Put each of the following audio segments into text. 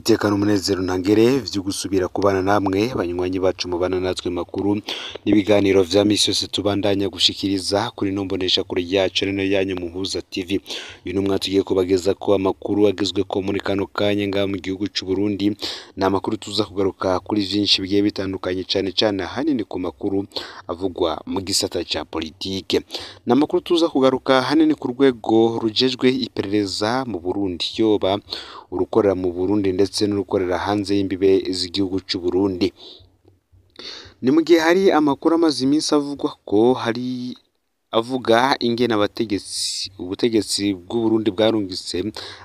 N'itekana umunezero ntangere vyo gusubira kubana namwe banywanyi bacu mubana natwe makuru n'ibiganiro vya misi yose tubandanya gushikiriza kuri ino mboneshakure yacu rino yanyu Muhuza TV. Uyu numwa tugiye kubageza ko amakuru agezweko muri kano kanya ngaha mu gihugu c'u Burundi. Ni amakuru tuza kugaruka kuri vyinshi bigiye bitandukanye, cane cane ahanini ku makuru avugwa mu gisata ca politike. Ni amakuru tuza kugaruka ahanini ku rwego rujejwe iperereza mu Burundi, yoba urukorera mu Burundi ndetse n'urukorera hanze y'imbibe z'igihugu c'u Burundi. Ni mu gihe hari amakuru amaze iminsi avugwa ko hari avuga ingene abategetsi ubutegetsi bw'u Burundi bwarungitse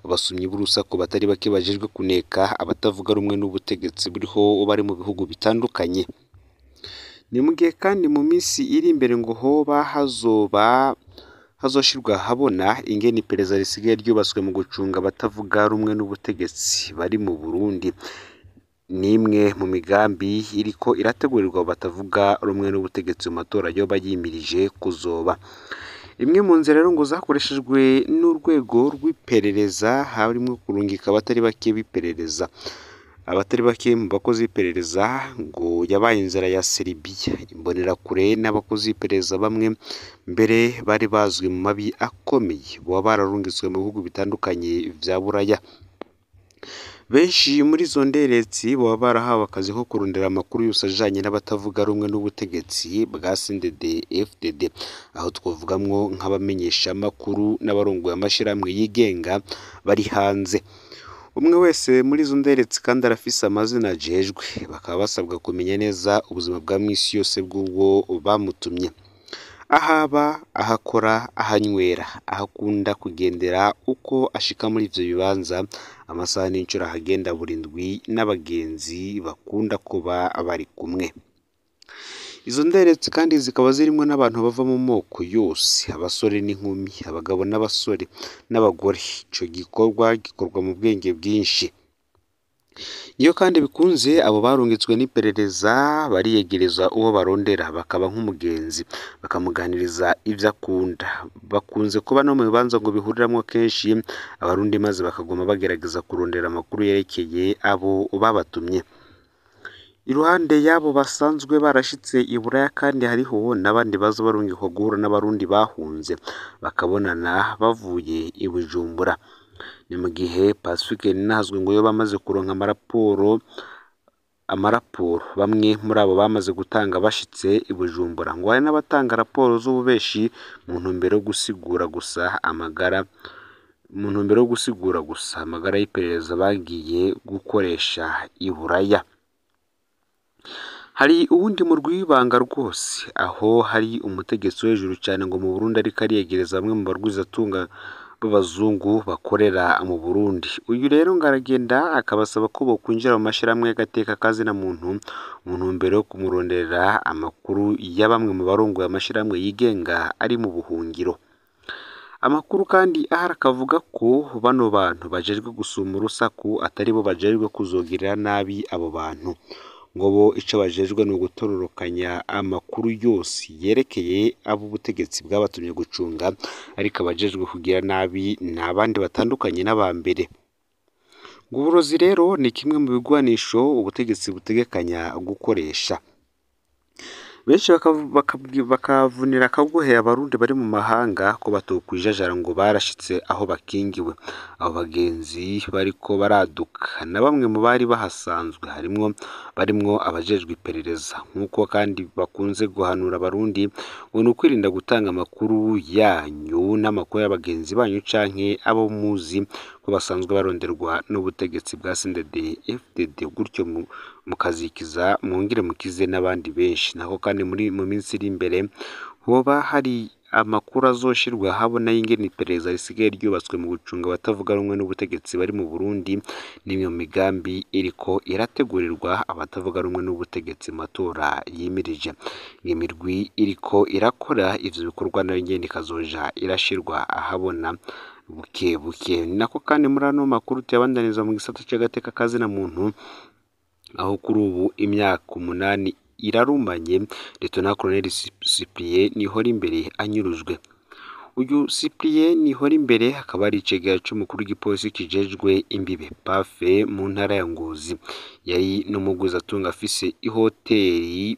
abasumyi b'urusaku batari bake bajejwe kuneka abatavuga rumwe n'ubutegetsi buriho bari mu bihugu bitandukanye. Ni mu gihe kandi mu minsi iri imbere ngo hoba hazoba hazoshirwa habona ingene iperereza risigaye ryubatswe mu gucunga abatavuga rumwe n'ubutegetsi bari mu Burundi. Nimwe mu migambi iriko irategurirwa batavuga rumwe n'ubutegetsi mu matora yoba yimirije kuzoba. Imwe mu nzira rero ngo zakoreshejwe n'urwego rw'iperereza harimwo kurungika abatari bake b'iperereza. Abatari bake mu bakozi b'iperereza ngo yabaye inzira ya Serbia, imbonerakure n'abakozi b'iperereza bamwe mbere bari bazwi mu mabi akomeye boba bararungitswe mu bihugu bitandukanye vya Buraya. Benshi muri izo nderetsi boba barahawe akazi ko kurondera amakuru yose ajanye n'abatavuga rumwe n'ubutegetsi bwa CNDD FDD, aho twovugamwo nk'abamenyeshamakuru n'abarongoye amashirahamwe yigenga bari hanze. Umwe wese muri izo nderetsi kandi arafise amazina ajejwe, bakaba basabwa kumenya neza ubuzima bwa misi yose bw'uwo bamutumye. Ahaba, ahakora, ahanywera, ahakunda kugendera, uko ashika muri ivyo bibanza, amasaha n'incuro ahagenda buri ndwi n'abagenzi bakunda kuba bari kumwe. Izo nderetsi kandi zikaba zirimwo n'abantu bava mu moko yose, abasore n'inkumi, abagabo n'abasore n'abagore. Ico gikorwa gikorwa mu bwenge bwinshi. Iyo kandi bikunze abo barungitswe n'iperereza bariyegereza uwo barondera bakaba nk'umugenzi, bakamuganiriza ivyo akunda. Bakunze kuba no mu bibanza ngo bihuriramwo kenshi abarundi, maze bakaguma bagerageza kurondera amakuru yerekeye abo babatumye. Iruhande y'abo basanzwe barashitse i Buraya kandi hariho n'abandi baza barungikwa guhura n'abarundi bahunze bakabonana bavuye i Bujumbura. Ni mu gihe Pacifique Ninahazwe ngo yoba amaze kuronka amaraporo bamwe muri abo bamaze gutanga bashitse i Bujumbura, ngo hari n'abatanga raporo z'ububeshi mu ntumbero yo gusigura gusa amagara mu ntumbero yo gusigura gusa amagara y'iperereza bagiye gukoresha i Buraya. Hari uwundi murwi w'ibanga rwose, aho hari umutegetsi wo hejuru cane ngo mu Burundi ariko ariyegereza bamwe mu barwizatunga b'abazungu bakorera mu Burundi. Uyu rero ngo aragenda akabasaba ko bokwinjira mu mashirahamwe y'agateka kazina muntu mu ntumbero yo kumuronderera amakuru ya bamwe mu barongoye amashirahamwe yigenga ari mu buhungiro. Amakuru kandi ahari akavuga ko bano bantu bajejwe gusuma urusaku atari bo bajejwe kuzogirira nabi abo bantu, ngo bo ico bajejwe ni ugutororokanya amakuru yose yerekeye abo ubutegetsi bwabatumye gucunga, ariko abajejwe kugira nabi ni abandi batandukanye n'abambere. Ngo uburozi rero ni kimwe mu bigwanisho ubutegetsi butegekanya gukoresha. Benshi bakavunira akagohe abarundi bari mu mahanga ko batokwijajara ngo barashitse aho bakingiwe. Abo bagenzi bariko baraduka na bamwe mu bari bahasanzwe harimwo barimwo abajejwe iperereza, nk'uko kandi bakunze guhanura abarundi ngo ni ukwirinda gutanga amakuru yanyu n'amakuru y'abagenzi banyu canke abo muzi ko basanzwe baronderwa n'ubutegetsi bwa CNDD FDD, gutyo mukazikiza mwongere mukize n'abandi benshi. Nako kandi muri mu minsi iri imbere hoba hari amakuru azoshirwa habona y'ingene iperereza risigaye ryubatswe mu gucunga abatavuga rumwe n'ubutegetsi bari mu Burundi, n'imwe mu migambi iriko irategurirwa abatavuga rumwe n'ubutegetsi mu matora yimirije. Imirwi iriko irakora ivyo bikorwa nayo nyene ikazoja irashirwa ahabona buke buke. Ni nako kandi muri ano makuru tuyabandaniza mu gisata c'agateka kazina muntu, aho kuri ubu imyaka 8 irarumanye Lieutenant Colonel Cyprien Nihorimbere anyurujwe. Uyu Cyprien Nihorimbere akaba ari icegera c'umukuru w'igipolisi kijejwe imbibe PAFE mu ntara ya Ngozi. Yari n'umugwizatunga afise ihoteri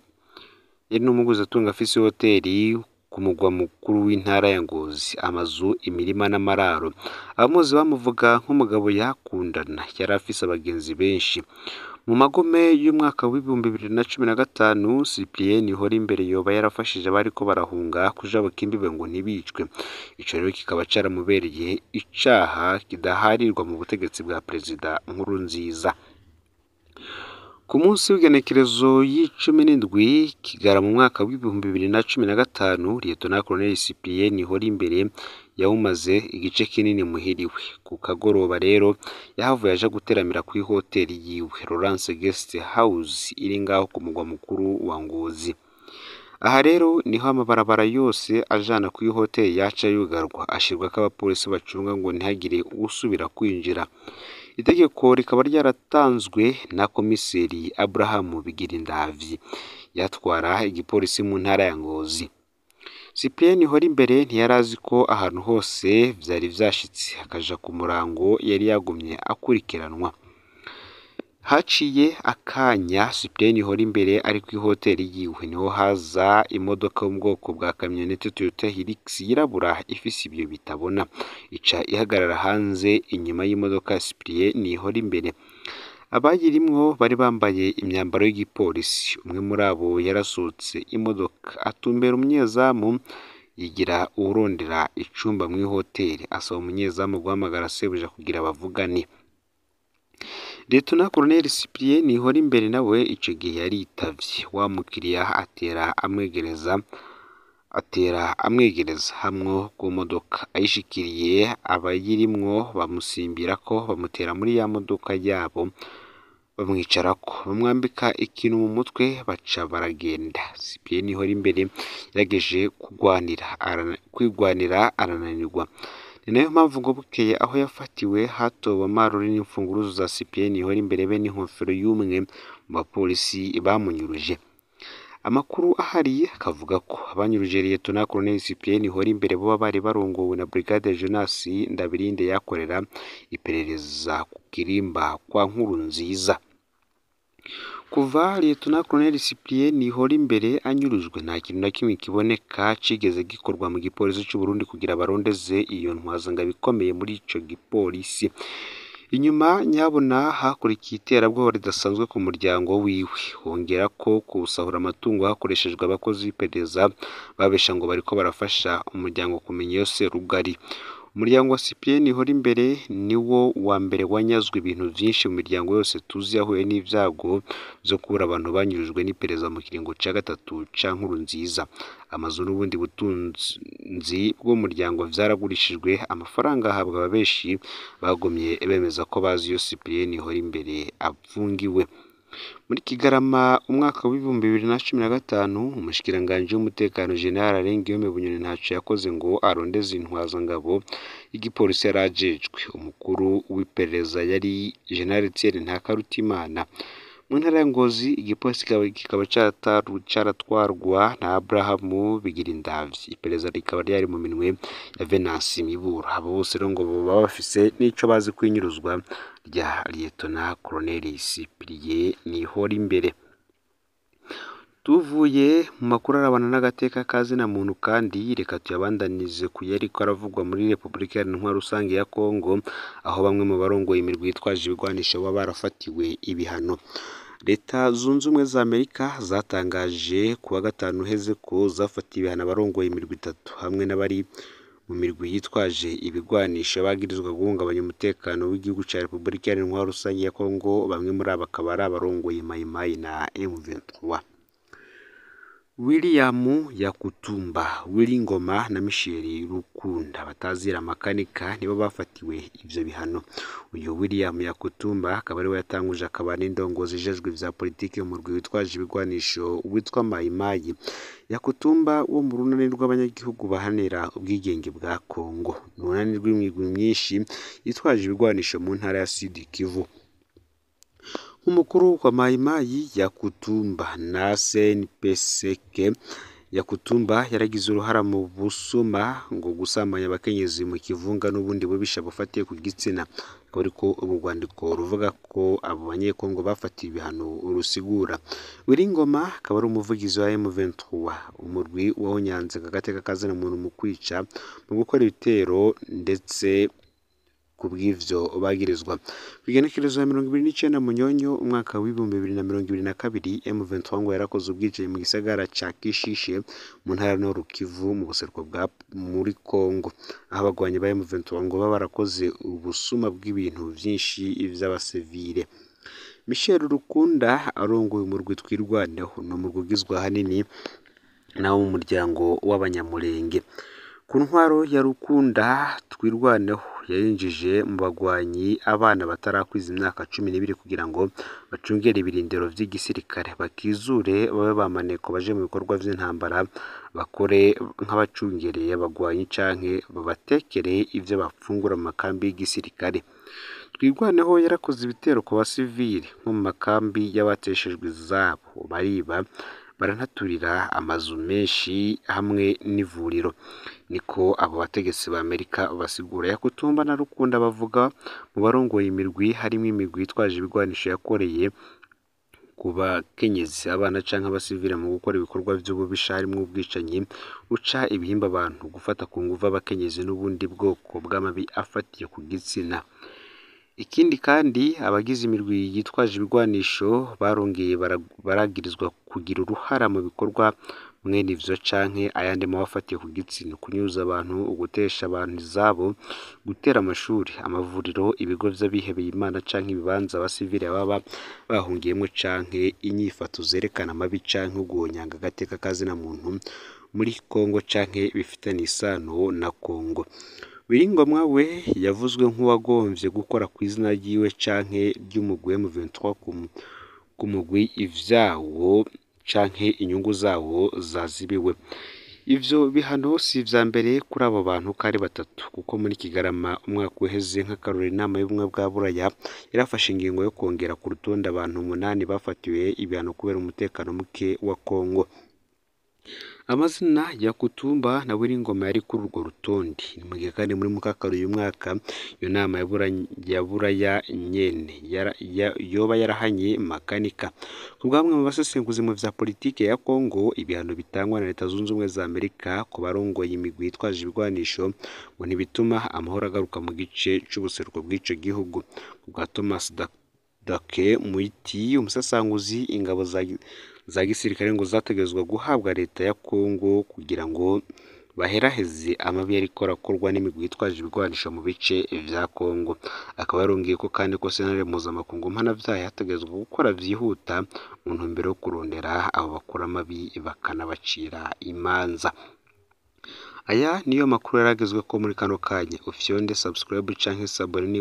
ku mugwa mukuru w'intara ya Ngozi, amazu, imirima n'amararo. Abamuzi bamuvuga nk'umugabo yakundana, yari afise abagenzi benshi. Mu magome y'umwaka w'2015, Cyprien Nihorimbere yoba yarafashije abariko barahunga kujabuka imbibe ngo ntibicwe. Ico rero kikaba caramubereye icaha kidaharirwa mu butegetsi bwa Perezida Nkurunziza. Ku munsi w'igenekerezo y'17 Kigarama mu mwaka w'2015, Lieutenant Colonel Cyprien Nihorimbere yawumaze igice kinini muhiriwe. Ku kagoroba rero yahavuye aja guteramira kw'ihoteri yiwe Laurence Guest House iri ngaho ku mugwa mukuru wa Ngozi. Aha rero niho amabarabara yose ajana kw'ihoteri yaca yugarwa, ashirwako abapolisi bacunga ngo ntihagire uwusubira kwinjira. Itegeko rikaba ryaratanzwe na komiseri Abraham Bigirindavyi yatwara igipolisi mu ntara ya Ngozi. Cyprien Nihorimbere ntiyarazi ko ahantu hose vyari vyashitse, akaja ku murango yari yagumye akurikiranwa. Haciye akanya Cyprien Nihorimbere ari kw'ihoteri yiwe, niho haza imodoka yo mu bwoko bwa kamyonete Toyota Hilux yirabura ifise ibiyo bitabona, ica ihagarara hanze inyuma y'imodoka ya Cyprien Nihorimbere. Abayirimwo bari bambaye imyambaro y'igipolisi, umwe muri abo yarasohotse imodoka atumbera umunyezamu yigira uwurondera icumba mw'ihoteri, asaba umunyezamu guhamagara sebuja kugira bavugane. Lieutenant Colonel Cyprien Nihorimbere nawe ico gihe yaritavye, wa mukiriya atera amwegereza hamwo ku modoka, ayishikiriye abayirimwo bamusimbirako bamutera muri ya modoka yabo bamwicarako, bamwambika ikintu mu mutwe baca baragenda. Cyprien Nihorimbere yagerageje kwigwanira arananirwa. Ni nayo mpamvu ngo bukeye aho yafatiwe hatowe amarori n'imfunguruzo za Cyprien Nihorimbere be n'inkofero y'umwe mu bapolisi bamunyuruje. Amakuru ahari akavuga ko abanyuruje Lieutenant Colonel Cyprien Nihorimbere boba bari barongowe na Brigadier Jonas Ndabirinde yakorera iperereza ku kirimba kwa Nkurunziza. Kuva Lieutenant Colonel Cyprien Nihorimbere anyurujwe, nta kintu na kimwe kiboneka cigeze gikorwa mu gipolisi c'u Burundi kugira barondeze iyo ntwazangabo ikomeye muri ico gipolisi. Inyuma nyabona hakurikiye iterabwoba ridasanzwe ku muryango wiwe, hongera ko kuwusahura amatungo hakoreshejwe abakozi b'iperereza babesha ngo bariko barafasha umuryango kumenya iyo serugari. Umuryango wa Cyprien Nihorimbere niwo wa mbere wanyazwe ibintu vyinshi mu miryango yose tuzi yahuye n'ivyago vyo kubura abantu banyurujwe n'iperereza mu kiringo ca gatatu ca Nkurunziza. Amazu n'ubundi butunzi bw'umuryango vyaragurishijwe, amafaranga ahabwa ababeshi bagumye bemeza ko bazi iyo Cyprien Nihorimbere apfungiwe. Muri Kigarama umwaka w'2015, umushikiranganji w'umutekano General Alain Guillaume Bunyoni ntaco yakoze ngo arondeze intwazangabo y'igipolisi yari ajejwe. Umukuru w'iperereza yari General Thierry Ntakarutimana. Mu ntara ya Ngozi igipolisi kikaba caratwarwa na Abraham Bigirindavyi, iperereza rikaba ryari mu minwe ya Venance Miburo. Abo bose rero ngo boba bafise n'ico bazi kw'inyuruzwa rya Lieutenant Colonel Cyprien Nihorimbere. Tuvuye mu makuru arabana n'agateka ka zina muntu kandi reka tuyabandanize ku yariko aravugwa muri Repubulika Iharanira Intwaro Rusange ya Kongo, aho bamwe mu barongoye imirwi yitwaje ibigwanisho baba barafatiwe ibihano. Leta Zunze Ubumwe za Amerika zatangaje kuwa gatanu uheze ko zafatiye ibihano abarongoye imirwi itatu hamwe n'abari mu mirwi yitwaje ibigwanisho bagirizwa guhungabanya umutekano w'igihugu ca Repubulika Iharanira Intwaro Rusange ya Kongo, bamwe muri abo akaba ari abarongoye Mai Mai na M23. William Yakutumba, Willy Ngoma na Michel Rukunda batazira makanika nibo bafatiwe ivyo bihano. Uyu William Yakutumba akaba ariwe yatanguje akaba n'indongozi ijejwe vya politike mu murwi witwaje ibigwanisho witwa Mai Mai. Yakutumba wo mu runani rw'abanyagihugu baharanira ubwigenge bwa Kongo, ni urunani rw'imigwi myinshi yitwaje ibigwanisho mu ntara ya Sud Kivu. Umukuru wa Mai Mai Yakutumba na CNPSC Yakutumba yaragize uruhara mu busuma, ngo gusambanya abakenyezi mu kivunga n'ubundi bubisha bufatiye ku gitsina. Akaba ariko urwo rwandiko ruvuga ko abo banyekongo bafatiwe ibihano rusigura. Willy Ngoma akaba ari umuvugizi wa M23, umurwi wahonyanze agateka ka zina muntu mu kwica, mu gukora ibitero ndetse kubw'ivyo bagirizwa. Kw'igenekerezo ya 29 Munyonyo umwaka w'2022, M23 ngo yarakoze ubwicanyi mu gisagara ca Kishishe mu ntara ya Nord Kivu mu buseruko bwa muri Kongo, aho abagwanyi ba M23 ngo baba barakoze ubusuma bw'ibintu vyinshi vy'abasivile. Michel Rukunda arongoye umurwi Twirwaneho, ni umurwi ugizwe ahanini n'abo mu muryango w'Abanyamulenge. Ku ntwaro ya Rukunda, Twirwaneho yayinjije mu bagwanyi abana batarakwiza imyaka 12 kugira ngo bacungere ibirindiro vy'igisirikare, bakizure babe bamaneko baje mu bikorwa vy'intambara, bakore nk'abacungereye abagwanyi canke babatekere ivyo bafungura mu makambi y'igisirikare. Twirwaneho yarakoze ibitero ku basivile nko mu makambi y'abateshejwe izabo, bariba baranaturira amazu menshi hamwe n'ivuriro. Niko abo bategetsi ba Amerika basigura. Yakutumba na Rukunda bavuga mu barongoye imirwi harimwo imigwi yitwaje ibigwanisho yakoreye ku bakenyezi, abana canke abasivile mu gukora ibikorwa vy'ububisha harimwo ubwicanyi, guca ibihimba abantu, gufata ku nguvu abakenyezi n'ubundi bwoko bw'amabi afatiye ku gitsina. Ikindi kandi, abagize imirwi yitwaje ibigwanisho barongeye baragirizwa kugira uruhara mu bikorwa mwene ivyo canke ayandi mabi afatiye ku gitsina, kunyuza abantu, ugutesha abantu izabo, gutera amashuri, amavuriro, ibigo vy'abihebeye Imana canke ibibanza abasivile baba bahungiyemwo, canke inyifato zerekana amabi canke uguhonyanga agateka ka zina muntu muri Kongo canke bifitanye isano na Kongo. Willy Ngoma we yavuzwe nk'uwagomvye gukora kw'izina ryiwe canke ry'umugwi M23 ku mugwi ivyawo canke inyungu zawo zazibiwe. Ivyo bihano si ivya mbere kuri abo bantu uko ari batatu, kuko muri Kigarama umwaka uheze, nk'akarorero, inama y'ubumwe bwa Buraya yarafashe ingingo yo kongera ku rutonde abantu 8 bafatiwe ibihano kubera umutekano muke wa Kongo. Amazina ya Kutumba na Willy Ngoma yari kuri urwo rutonde. Ni mu gihe kandi muri Mukakaro uyu mwaka iyo nama ya Buraya nyene yoba yarahanye Makanika. Ku bw'amwe mu basesenguzi mu vya politike ya Kongo, ibihano bitangwa na Leta Zunze Ubumwe za Amerika ku barongoye imigwi yitwaje ibigwanisho ngo ntibituma amahoro agaruka mu gice c'ubuseruko bw'ico gihugu. Ku bwa Thomas Dake Muiti, umusasanguzi, ingabo za gisirikare ngo zategerezwa guhabwa leta ya Kongo kugira ngo baheraheze amabi yariko arakorwa n'imigwi yitwaje ibigwanisho mu bice vya Kongo. Akaba yarongeye ko kandi ko sentare mpuzamakungu mpanavyaha yategerezwa gukora vyihuta mu ntumbero yo kurondera abo bakora amabi bakanabacira imanza. Aya niyo makuru yaragezweko muri kano kanya. Ufyonde subscribe canke s'abonner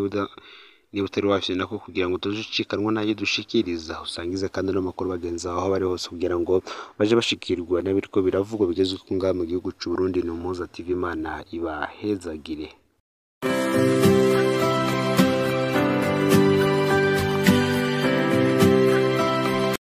niba utari wafyonda ko, kugira ngo utazucikanwa n'ayo dushikiriza. Usangize kandi n'amakuru bagenzi bawe aho bari hose kugira ngo baje bashikirwa n'ibiriko biravugwa bigezweho ngaha mu gihugu c'u Burundi. Ni Umuhuza TV, Imana ibahezagire.